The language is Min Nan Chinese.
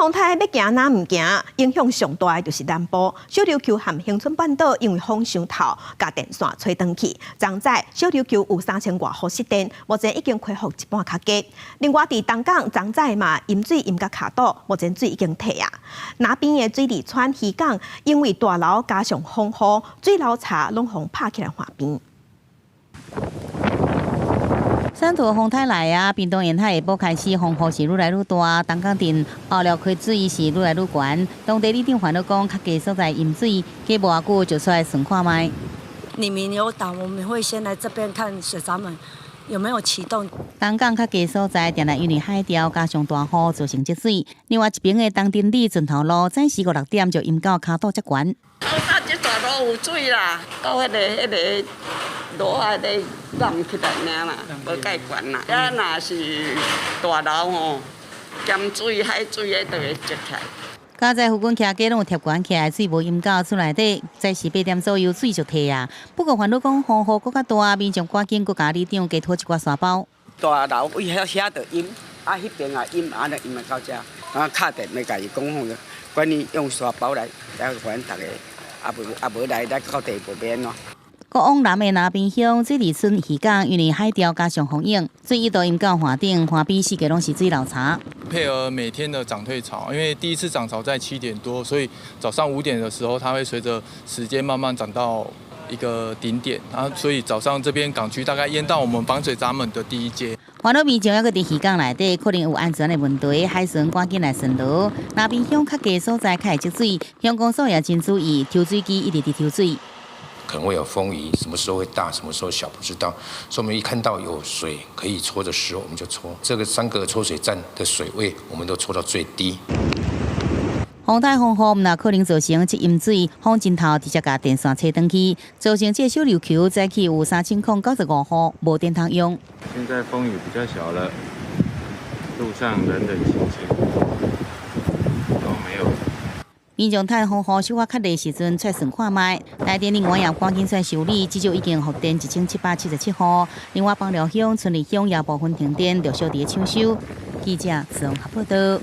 風颱欲行若毋行，影響上大的就是南部小琉球和恆春半島，因為風傷透，共電線吹斷去。昨早小琉球有3000外戶失電，目前已經恢復一半較低。另外，佇東港昨早嘛淹水淹甲跤肚，目前水已經退啊。那邊的水利村漁港，因為大流加上風雨，水流槽攏予拍起來岸邊。三度風颱來啊，屏東沿海下晡開始風雨是愈來愈大，東港鎮後寮溪水是愈來愈懸。當地里長煩惱講，較低所在淹水，過無偌久就出來算看覓。里民有打，我們會先來這邊看水閘門有沒有啟動。東港較低所在，定定因為海潮加上大雨造成積水。另外一邊的東丁里盡頭路，早時五六點就淹到跤肚遮懸。啊，這大路有水啦，到彼個路仔咧挵起來爾啦，無蓋懸啦。啊，若是大流吼，鹹水、海水，彼就會積起來。佳哉附近徛家攏有貼懸起來，水無淹到厝內底，早時8點左右水就退啊。不過煩惱講風雨閣較大，民眾趕緊閣共里長加拖一寡沙包。大流位遐遐就淹，啊，彼邊也淹，啊，就淹到遮。啊，敲電話共伊講好，關於用沙包來來還逐家，啊無啊無來來到地步欲按怎。閣往南的那邊鄉水利村漁港，因為海潮加上風湧，水一度淹到岸頂，岸邊四界攏是水流槽。配合每天的漲退潮，因為第一次漲潮在7點多，所以早上5點的時候，它會隨着時間慢慢漲到一個頂點，然後所以早上這邊港區大概淹到我們防水閘門的第一階。煩惱民眾猶閣佇漁港內底，可能有安全的問題，海巡趕緊來巡邏。那邊鄉較低所在較會積水，鄉公所也真注意，抽水機一直佇抽水。可能會有風雨，什麼時候會大，什麼時候小，不知道。所以我們一看到有水可以抽的時候，我們就抽。這個三個抽水站的水位，我們都抽到最低。風颱風雨毋但可能造成這淹水，風真透直接共電線吹斷去，造成這小琉球早起有3095戶無電通用。現在風雨比較小了，路上冷冷清清，都沒有。民眾趁風雨小可較弱時陣出來算看覓，台電另外也趕緊出來修理，至少已經復電1777戶。另外，枋寮鄉、春里鄉也部分停電，陸續佇咧搶修。記者綜合報道。